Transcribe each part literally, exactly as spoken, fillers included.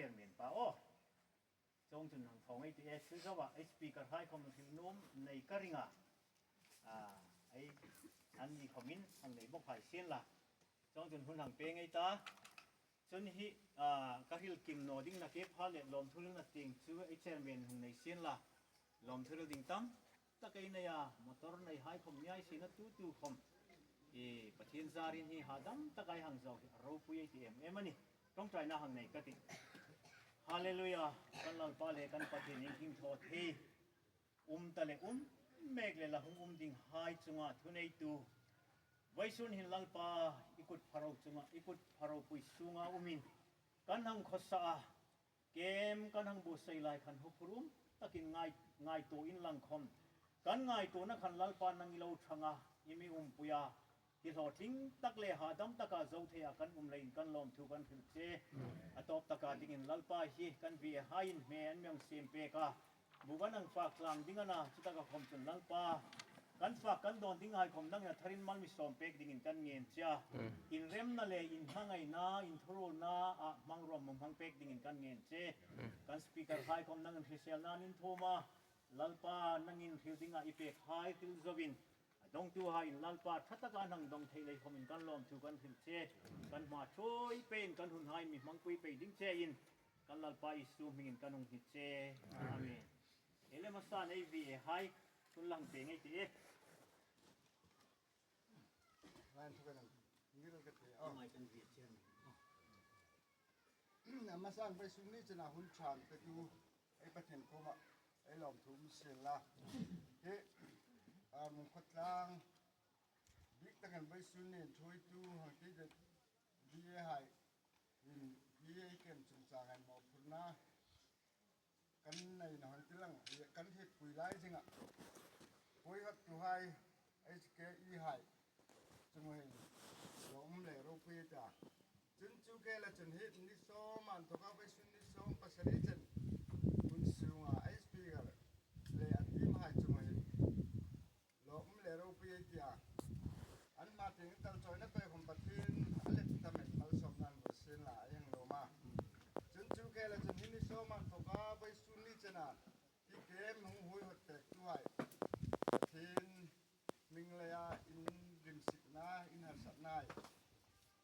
chairman pa aw. Chuongchun hang thaw ngei ei tih e, chu zoa ei speaker hai khawm hril nuom nei ka ring a. A, ei, anni khawmin hang nei bawk hai sien la. Chuongchun hun hang pe ngei ei ta. Chun hi, a, ka hril kim naw ding nakie pha le lawmthu hrilna tieng chu ei chairman hung nei sien la. Lawmthu hril ding tam tak ei nei a, motor nei hai khawm ni ei sien a, tu tu khawm. I Pathien zarin hi hadam tak ei hang zo hi a ropui ei ti em em a nih. Ṭawngṭaina hang nei ka tih. Hallelujah, kan Lalpa le kan Pathien iengkim thaw thei. Um ta le um mek le la hung um ding hai chunga thuneitu. Vawisun hin Lalpa i kut pharo chunga, i kut pharo pui sunga umin kan hang khawsa a. Kem kan hang buotsai lai khan huphurhum takin ngai, ngaituo inla khawm. Kan ngaituona khan Lalpa nang i lo ṭhang a, i mi umpui a. Hi hlawtling tak le hadam taka zo theia kan um leiin kan lawmthu kan hril che. A tawp taka dingin Lalpa hi kan vie haiin hme an mi hang siem pek a. Bu kan hang fak tlang ding a na, chutaka khawm chun Lalpa. Kan fak kan dawn ding hai khawm nangin a tharin mal mi sawm pek dingin kan ngen che a. Inremna le inhmangaina, inthuruolna a hmangruo hmang pek dingin kan ngen che. Kan speaker hai khawm nangin hriselna an inthuom a. Lalpa nangin hril dinga i pek hai hril zoin. A dawngtuhaiin Lalpa ṭha taka an hang dawng thei lei khawmin kan lawmthu kan hril che. Kan hma ṭhuoi peiin kan hun hai mi hmangpui pei ding chein. Kan Lalpa Isu hmingin kan hung hni che. Amen. Ei le hmasan ei vie hai hun la hang pe ngei ei tih e. Line thu kan ang. Ngir ka ti. Oh. Mai kan vie che. A hmasan vawisun ni chena hun ṭha petu ei Pathien kuoma ei lawmthu um sien la. Hi, a, Muongkhawtlang bik takin vawisun ni ṭhuoitu hang ti det bie hai. In bie ei kem chungchangin mawphurna kan nei naw hang ti lang, kan hrietpui lai zinga. Puoi hottuhai, H K E hai. Chunga hin lawm le ropui ei ta. Chun chu kei la chun hi ni sawm inthoka vawisun ni sawm pasari chen hun sunga ei speaker le a team hai chunga hin lawm le ropui ei tia. An hma tieng tal chawina pei khawm Pathien a let tamin malsawmna an bur sien la ei hang lawm a. Chun chu kei la chun hi ni sawm inthoka vawisun ni chena hi kem hung hui hot pektuhai Pathien hming leia in rimsikna, in harsatna hai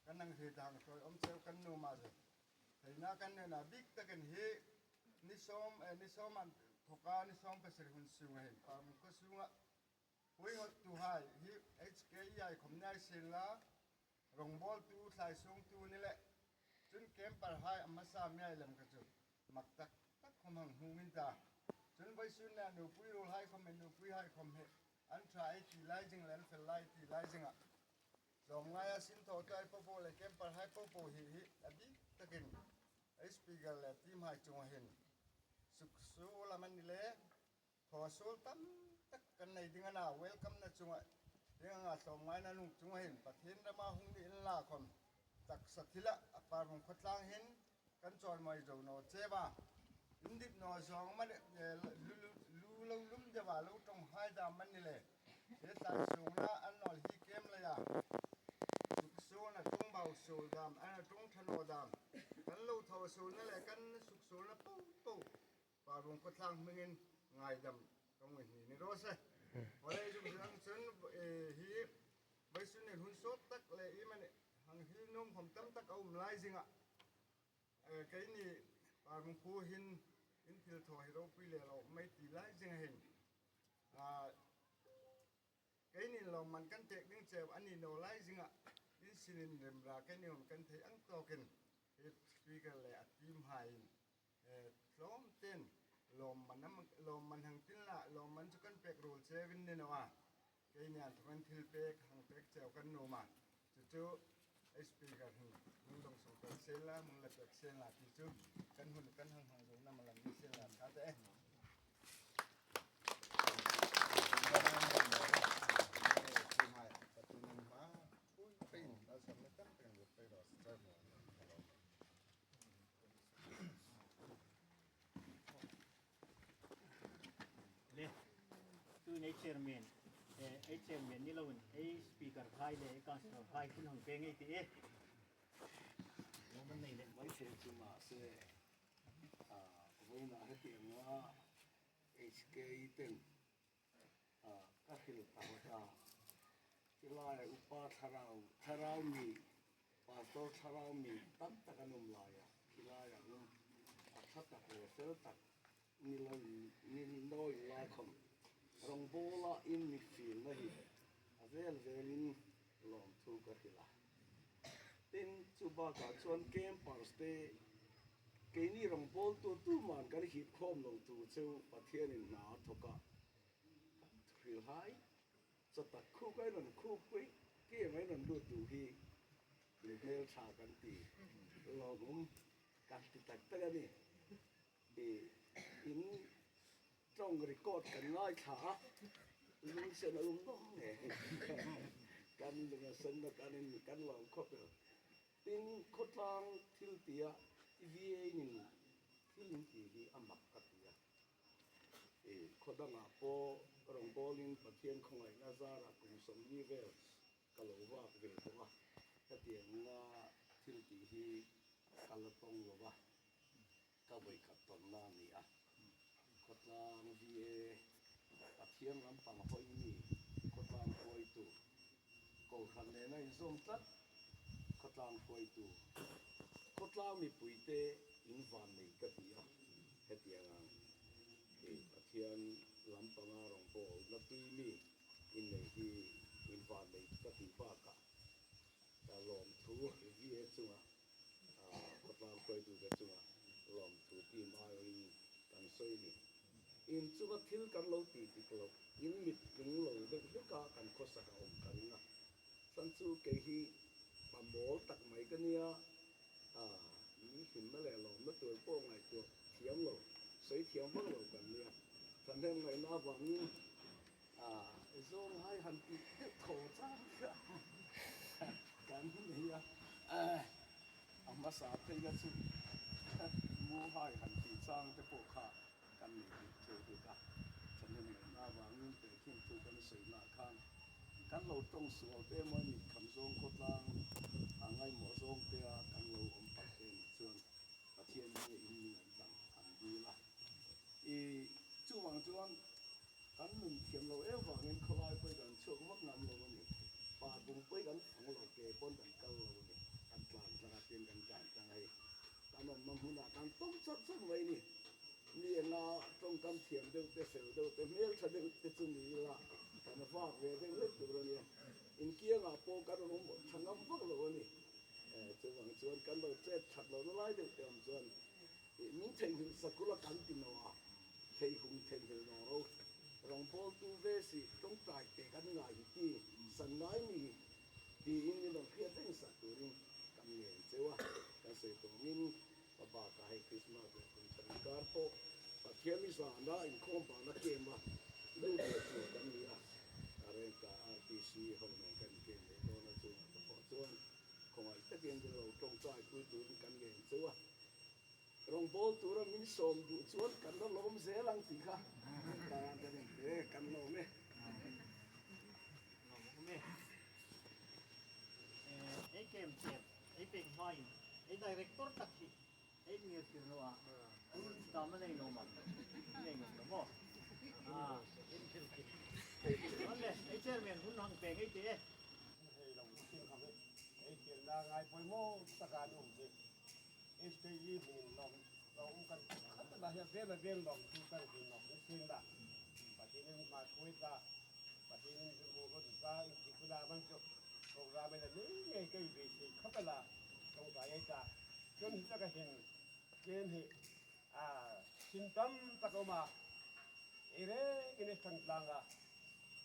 kan hang hriet dang ṭhuoi um cheu kan nuom a. Theina kan neina bik takin hi ni sawm, eh, ni sawm inthoka ni sawm pasari hun sunga hin Parmukha sunga puoi hottuhai hi H K E hai khawm ni ei sien la, rongbawltu, thlaisuongtu ni le. Chun camper hai a hmasa mi ei lem ka chu mak tak tak khawm hang hung in ta. Chun vawisun ni a nupui ruol hai khawm, nupui hai khawm hi an ṭha ei ti lai zing le an fel lai ti lai zinga. Lawm ngaia sin thaw tu ei po po le camper hai po po hi hi a bik takin ei speaker le team hai chunga hin suksuol am a ni le. Thaw suol tam tak kan nei ding a na, welcome-na chunga, ding anga hlawm ngaina nung chunga hin Pathien rama hung ni inla khawm taksa thila a Parmukha tlang hin kan chawimawi zo naw che a. Indip naw zawng am a ni, eh, lu, lu, lu lo lum deu a lo ṭawnghai dam am a ni le. He thlaisuongna an nawl hi kem leia suksuolna ṭawngbau suol dam, a na ṭawng ṭha naw dam, kan lo thaw suolna le kan suksuolna po po Parmukha tlang hmingin ngaidam kan hni ni raw se. Hawlei zuk zang chun, eh, hi vawisun ni hun sawt tak le i mani hang hril nuom khawm tam tak a um lai zinga. Eh, keini Parmukha hin in thil thaw hi ropui le lawm ei ti lai zinga hin. Ah, keini lawmman kan pek ding cheu a ni naw lai zinga. In sinin remruot keini hung kan thei ang tawkin. Hi speaker le a team hai in, eh, tlawmten lawmman am, lawmman hang ti inla, lawmman chu kan pek ruol cheu in ni naw a. Keini an thawk an thil pek, hang pek cheu kan nuom a. Chu chu, ei speaker hin, hung dawngsawng pek sien la, hung la pek sien la, ti chu, kan hun, kan hang hang zo na malam ni sien la, ṭha te. Le, tu nei chairman, eh, ei chairman ni loin, ei speaker hai le, ei councillor hai, hun hang pek ngei ei tih e. Lo man nei le, mai chair chu ma se. Vawiina hetianga H K ten, a, ka hril ta hawt a. Hi laia upa thlarau, thlarau mi, pastor thlarau mi tam tak an um laia, hi laia um, a ṭha tak le fel tak ni lo, ni lo lai khawm, Rongbawla in mi fielna hi a vel velin lawmthu ka hril a. Tin, chu bakah chuan campers te, keini Rongbawltu tuman kan hip khawm lo tur chu Pathianin hna a thawk a, kan thuhrilhai chawtak khuk a in rawn khuk pui, kem a in rawn lut duh hi inhmel ṭha kan ti, lawmum kan ti tak tak a ni. I, in ṭawng record kan ngaithla a, lungsen a um nawk nge. Kan lunginsenna kan in, kan lawm khawp el. Tin, khawtlang thil tia, V A in thil in ti hi a mak ka ti a. I, khaw dangah pawh Rongbawlin Pathian khawngaihna zara kum sawmli vel ka lo vak ve tawh a. Hetianga thil tih hi ka la tawng lo a, ka vawikhat tawnna a ni a. Khawtlang V A Pathian lampang hawi mi, khawtlang hruaitu, kohran nena inzawm tlat, khawtlang hruaitu, khawtlang mipuite in vannei ka ti a. Hetianga, eh, Pathian lampanga rawngbawlna tui mi in nei hi in vannei ka ti bakah, ka lawmthu V A chunga, a, khawtlang hruaitute chunga lawmthu ṭi mai in kan sawi ni. In chunga thil kan lo ti dik lo, in mit tlung lo deuh hleka kan khawsak a awm ka ring a. San chu kei hi a mawl tak mai ka nia, a, mi hlimna le lawmna tur pawh ngaihtuah thiam lo, sawi thiam vak lo kan nia. Thahnem ngaihna avangin, a, zawnghai han tih deuh thaw chang kha kan ni a. A, a hmasa phei ka chu, muhai han tih chang te pawh kha kan nei dik thei dik a. Thahnem ngaihna avangin tehkhin thu kan sawina khan kan lo ṭawng sual te maw, mit kham zawng khawtlang a ngaihmawh zawng te a kan lo awm tak te ni chuan Pathian hi in ngaidam an dil a. I, chuvang chuan kan nun thiam lo em vangin khawlai pawh kan chhuak vak ngam lo a ni. Parbung pawh kan fang lo, ke pawn kan kal lo a ni. Kan tlan tlang a, tin kan tlan tlang a, hei kan awmna hmunah kan tum chawt chawt mai ni. Mi anga ṭawngkam thiam deuh te, fel deuh te, hmelṭha deuh te chu ni ila, kan vak ve deuh hlek tur a nia. In kiangah pawh kan awm ṭha ngam vak lo a ni. Eh, chuvang chuan kan lo chet ṭhat lohna lai deuh te awm chuan, eh, min theihnghilh sak ula kan ti naw a, theihung theihnghilh naw ro. Rawngbawltu ve si, ṭawngṭai te kan ngai hi ti, san ngai ni hi, tiin min rawn hriat reng sak turin kan ngen cheu a, kan sawi tawngin, a bakah hei Christmas leh kum thar inkar pawh Pathian mi zana inkhawm bana kem a lo ve tur kan ni a, a rengka R P C ho nen kan kem leh dawn a, chungah te pawh chuan khawngaih takin min lo ṭawngṭaipui turin kan ngen cheu a. Rawngbawl tura min sawm duh chuan kan la lawm zel ang tih kha. Kan lawm e. Lawm e. Eh, ei kem kem, ei pek hmain, ei director tak hi ei ngirtir naw a. Hun tam a nei naw maw? Nei naw maw? Ah. An le, ei chairman hun hang pek ei ti e. Hei lo, tin kham e. Ei tirna ngai pawimaw taka an um che. H K E hmingin lawm, lawm kan khat la hian vel a vel lawm thu kan hril nawk ni sin la. Pathienin hma thuai ta, Pathienin chu hmu rawn ta, in ti khuna man chu program ei la nei ngei ka beisei khawp el a, ṭawngṭai ei ta. Chuan hi taka hin, kem hi, a, sin tam tak a awm a. Ei rengin ei ṭan tlang a,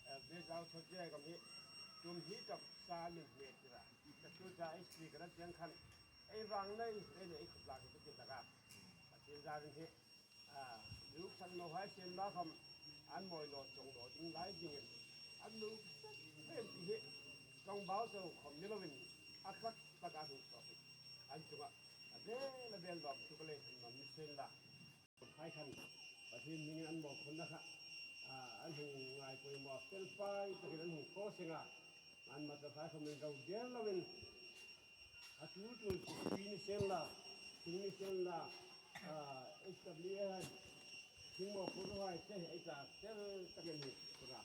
eh, Blessed Out Church-a kan hi, tum hi tak sa min hmet tira. Ka chu ta ei speaker a tiang khan, ei vang nei, ei nei khawp lai ka ti tak a. Pathian zarin hi, a, luksan lo hai sen la kham, an mawi lo chawng lo ding lai dingin, an luksan vel ti hi, ṭawngbau chau khawm ni lovin, a tak tak a hung tawk hi. An chunga, a vel a vel lawm chu ka lei hun mam ni sen la. Hai khan Pathien hmingin an mawphurna kha, a, an hung ngai pawimawh fel fai takin an hung khaw seng a, an mata fai kha min ro der lovin, a tul tul chu tui ni sen la, thing ni sen la, a, Tabli hai, thing mawphurhai te, ei ta tel takin hi, tura.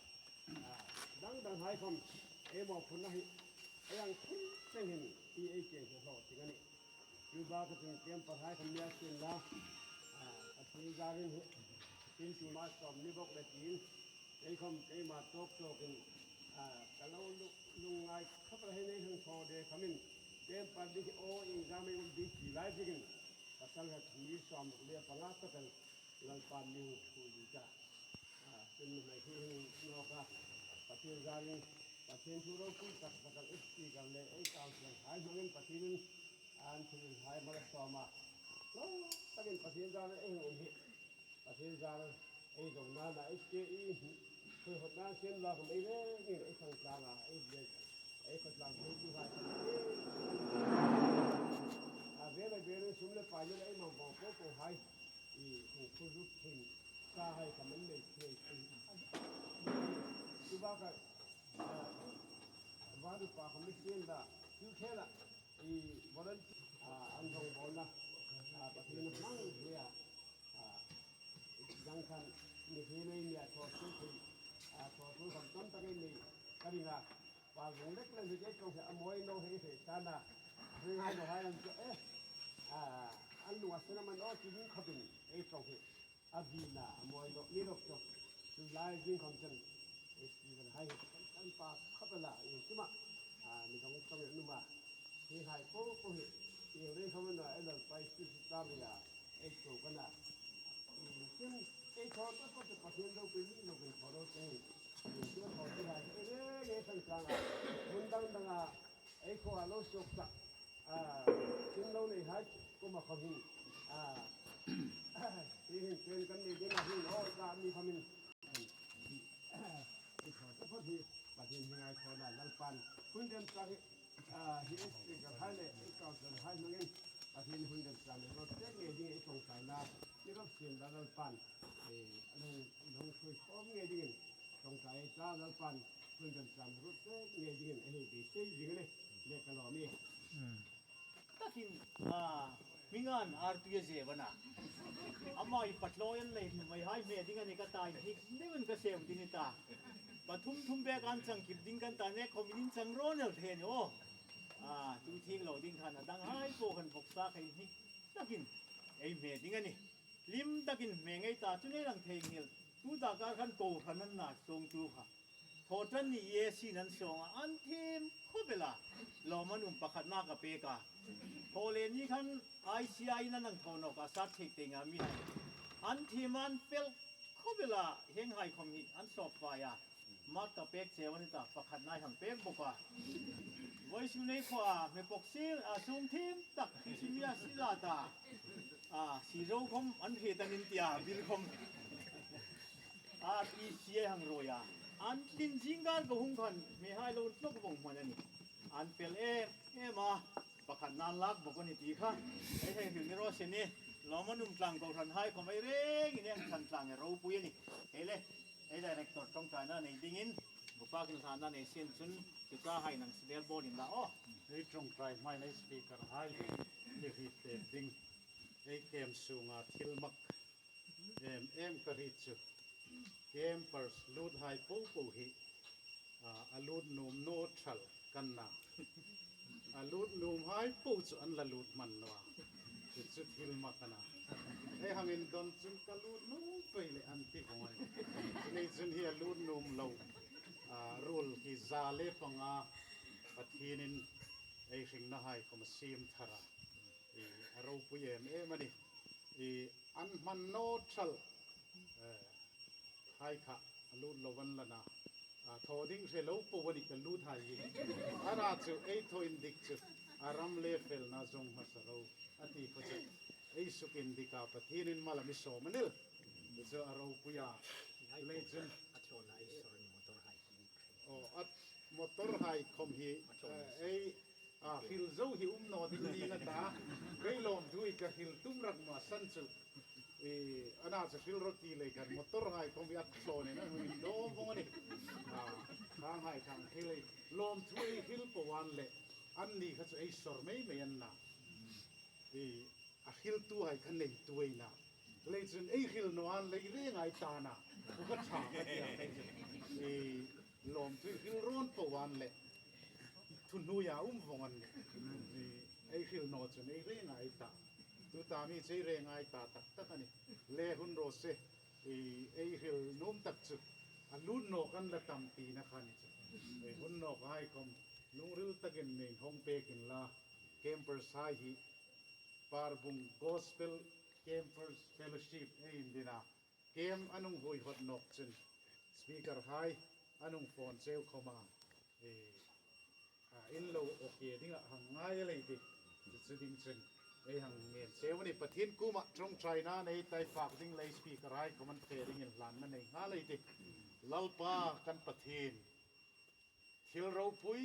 Ah, dang dang hai khom, ei mawphurna hi, ei ang thei thei hin, hi ei ke hi ho, ting a nih. Chu bak a chun camper hai khom nia sin la. Ah, a thil zarin hi, tin tu ma som ni bok le tin, ei khom, ei ma tok tokin, ah, ka lo lu-, lungngai khop a hei nei hang thaw de khamin, camper di hi o, ing zam ei um di ti lai zikin, pasal hat mi som le panga tokin, Lalpan mi hung thu di ta. Ah, tin mai hi hung no ka, Pathian zarin, Pathian thu ropui tak tak a speaker le ei kau sian hai hmangin Pathianin an thil hai mal sawm a. Lo, takin Pathian zarin ei hung um hi. Pathian zarin ei zong na na ei ke i, khui hot na sian la khom ei le, ni ei thang tlang a, ei le, ei khot lang thu tu hai. A ve le ve le sum le pai le ei mang bawk ko ko hai. I, hung khu zuk thin, sa hai ka man nei thei thei. Chu bak a, ah, va du pa ka mi sien da, chu khela, i, volunteer, ah, an hung bol na, ah, Pathian hmang hi a, ah, dang khan mi hi nei mi a thaw su thei, ah, thaw su khom tam tak ei nei, ka ring a. Pal vung lek lek hi ei ṭawng hi a mawi naw hei hei ta na. Ring hai lo hai an chu, eh. Ah, an lung a sen a man aw, ti ding khawpin ei ṭawng hi a vina a mawi naw ni lawk chu. Chu lai zing khom chun, eh, Stephen hai hi kan, kan pa khawp a la, eh, tima, ah, mi dong ṭawng an um a. Hi hai po po hi, i rei khom na, eh, Lalpa Isu Krista mi a, ei ṭawng ka na. Tin, ei thaw ta po te Pathian ropui ni lo kan thaw ro te. Tin, chu thaw te hai, ei, ei, ei, thang tlang a. Hun dang dang a, ei khuo a lo suok ta. Ah, tin lo nei hai, kuoma khom hin. Ah, hi hin chen kan nei ding a hin, o, ta mi khom hin. Ei thaw ta po hi, Pathian hi ngai thaw na Lalpan. Hun dem ta hi, ah, hi ei speaker hai le, ei council hai hmangin. Pathian hun dem ta le, ro te ngei ding ei ṭawngṭai na. Ni ro sien la Lalpan. Eh, a lo, lo thui khom ngei dingin, ṭawngṭai ta Lalpan, hun kan cham rut se ngei dingin, a hei beisei ding a nih, le ka lawm ie. Takin, ah, mi ngan artui a ze vana. Ama i patlaw en lei, mai hai hme ding a ni ka ta, hnik deuin ka seu ding i ta. Pathum thum bek an chang kip ding kan ta, nek khom in chang rawn el thei a ni aw. Ah, tu thik lo ding khan a dang hai po khan vawksa kha hnik takin ei hme ding a ni. Hlim takin hme ngei ta chu nei lang thei nghil. Tu ta kar khan kohran an na song tu kha. Thaw ṭan ni e si nan song a an thiem khawp el a. Lawm an um pakhatna ka pek a. Thaw le ni khan I C I na nang thaw nawk a sat thik te nga mi hai. An thiem an fel khawp el a, hieng hai khom hi an sawp fai a. Mak ka pek cheu a ni ta, pakhatna hang pek bawk a. Vawisun ei khuoa, hme pawk si, a, sung thim tak, si si mi a si la ta. A, si zo khom, an hriet an in tia, bil khom. A, ti si ei hang ruoi a. An tlin zing kar ka hung khan, hme hai lo tlawk vawng hman a ni. An fel em em a, pakhatna an lak bawk a ni ti kha. Ei hei hril ni raw se ni, lawm an um tlang kohran hai khom ei rengin ei hang chang tlang ei ropui a ni. Hei le. Ei director ṭawngṭaina nei dingin, bupa kin hlanna nei sin chun, chu ta hai nang si vel bawlin la aw. Ei ṭawngṭai hmain ei speaker hai hi hriet pek ding. Ei camp sunga thil mak em em ka hriet chu. Campers lut hai po po hi, a, a lut nuom naw ṭhal kan na. A lut nuom hai po chu an la lut hman naw a. Chu chu thil mak a na. Ei hang indon chun ka lut nuom pei le an ti vawng a ni. Chu nei chun hi a lut nuom lo. A, ruol hi za le panga Pathienin ei hringna hai khom a siem thar a. I, a ropui em em a ni. I, an hman naw ṭhal. Eh, hai kha a lut lo an la na. A, thaw ding hre lo po a ni ka lut hai hi. A na chu ei thaw indik chu a ram le felna zawng hmasa ro a ti kha chu. Ei suk indik a Pathienin mal a mi sawm a nih. Chu a ropui a. Lei chun. A thlawna ei sawr ni motor hai hi. Aw, a motor hai khom hi, eh, ei, a, hril zo hi um naw ding ni na ta. Kei lawmthu hi ka hril tum rak ma san chu. E, a na chu hril rawh ti lei khan motor hai khom hi a thlawn in a hung indawm vawng a ni. A, khang hai khang hril ei. Lawmthu ei hril po an le. Anni kha chu ei sawr mei mei an na. E, a hriltu hai kha neitu ei na. Leiin chun ei hril naw an lei reng ei ta a. Ka ṭha ka tia lei chun. Ei lawmthu hril rawn po an le. Thu hnuoia um vong an le. Ei, ei hril naw chun ei reng ei ta. Tuta mi chu ei reng ei ta tak tak a nih. Le hun raw se. Ei, ei hril nuom tak chu. A lun naw kan la tam tina kha ni chu. Ei hun nawk hai khom. Lungril takin nei hawng pek inla. Campers hai hi. Parbung Gospel Campers Fellowship ei indin a. Camp an hung huoihawt nawk chun speaker hai an hung phone cheu khawma. E, a, in lo ok dinga hang ngai lei ti. Chu ding chun ei hang ngen cheu a nih. Pathien kuoma ṭawngṭaina nei tai fak ding lei speaker hai khawm an fe dingin hlanna nei nghal ei tih. Lalpa kan Pathien. Thil ropui